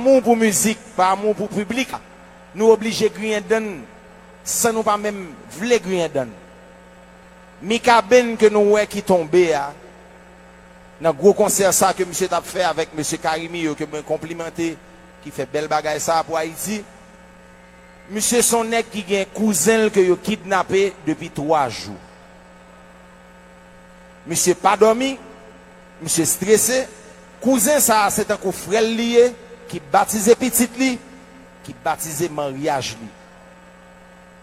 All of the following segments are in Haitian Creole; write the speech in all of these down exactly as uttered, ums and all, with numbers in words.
amou pou mizik, pa amou pou piblik, nou oblije griyen dann san nou pa menm vle griyen dann. Mika Benn ke nou wè ki tonbe a, nan gwo konsè sa ke misye t ap fè avèk mesye Carimi yo, ke mwen konplimante, ki fè bèl bagay sa pou Ayiti. Misye se yon nèg ki gen kouzen l ke yo kidnape depi twa jou. Misye pa dòmi, misye strese. Kouzen sa a se tankou frè l li ye, ki batize pitit li, ki batize maryaj li.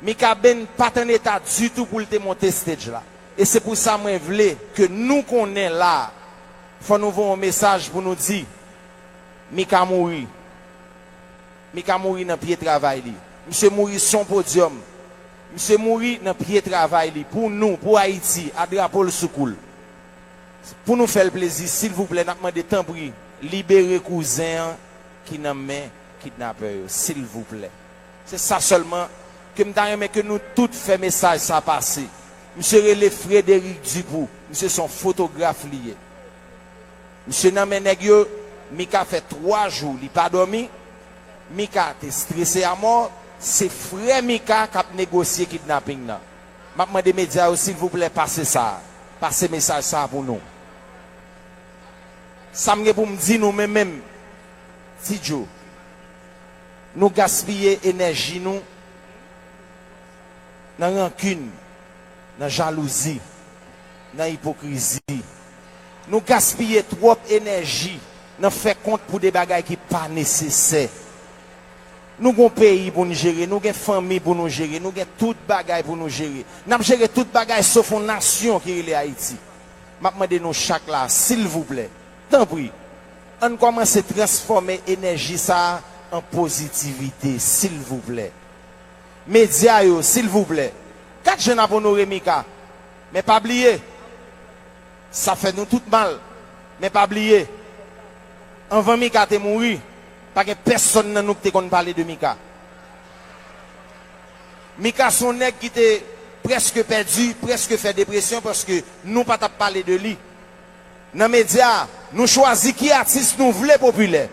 Mika Benn pa t an eta ditou pou l te monte stage la. E se pou sa mwen vle ke nou konnen la, fò nou voye yon mesaj pou nou di, Mika mouri. Mika mouri nan pye travay li. Misye mouri sou yon podyòm. Misye mouri nan pye travay li. Pou nou, pou Ayiti, a drapo l sou kou l. Pou nou fè l plezi, silvouplè, n ap mande tanpri, libere kouzen an ki nan men kidnapè yo, silvouplè. Se sa sèlman ke m ta renmen ke nou tout fè mesaj sa pase. Misye rele Frédéric Dupoux. Misye se yon fotograf li ye. Misye nan men nèg yo, Mika fè twa jou li pa dòmi. Mika te strese amò. Se frè Mika k ap negosye kidnaping nan. M ap mande medya yo, silvouplè, pase sa. Pase mesaj sa pou nou. Sa m gen pou m di nou, men menm, Ti Djo, nou gaspiye enèji nou nan rankin, nan jalouzi, nan ipokrizi. Nou gaspiye twòp enèji nan fè kont pou de bagay ki pa nesesè. Nou gon peyi pou n jere, nou gen fanmi pou nou jere, nou gen tout bagay pou nou jere. N ap jere tout bagay sof yon nasyon ki rele Ayiti. M ap mande nou chak la, silvouplè, tanpri, ann kòmanse transfòme enèji sa a an pozitivite, silvouplè. Medya yo, silvouplè, gad jan n ap onore Mika. Men pa bliye, sa fè nou tout mal. Men pa bliye, anvan Mika te mouri, pa gen pèsonn nan nou ki te konn pale de Mika. Mika se yon nèg ki te prèske pèdi, prèske fè depresyon paske nou pa t ap pale de li. Nan medya, nou chwazi ki atis nou vle popilè.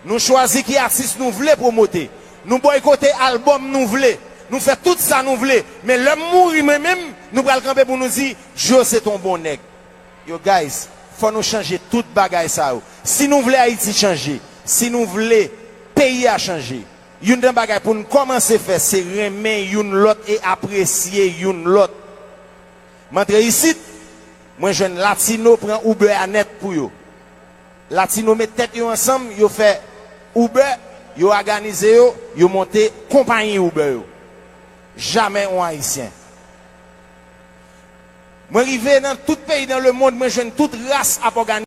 Nou chwazi ki atis nou vle pwomote. Nou bòykote albòm nou vle. Nou fè tout sa nou vle. Men lè m mouri mwen menm, nou pral kanpe pou nou di, Djo se t on bon nèg. Yo, guys, fò nou chanje tout bagay sa yo. Si nou vle Ayiti chanje, si nou vle peyi a chanje, youn nan bagay pou n kòmanse fè, se renmen youn lòt e apresye youn lòt. M antre isit, mwen jwenn Latino pran Uber a nèt pou yo. Latino met tèt yo ansanm, yo fè Uber, yo òganize yo, yo monte konpayi Uber yo. Jamè yon Ayisyen. Mwen rive nan tout peyi nan lemonn, mwen jwenn tout ras ap òganize.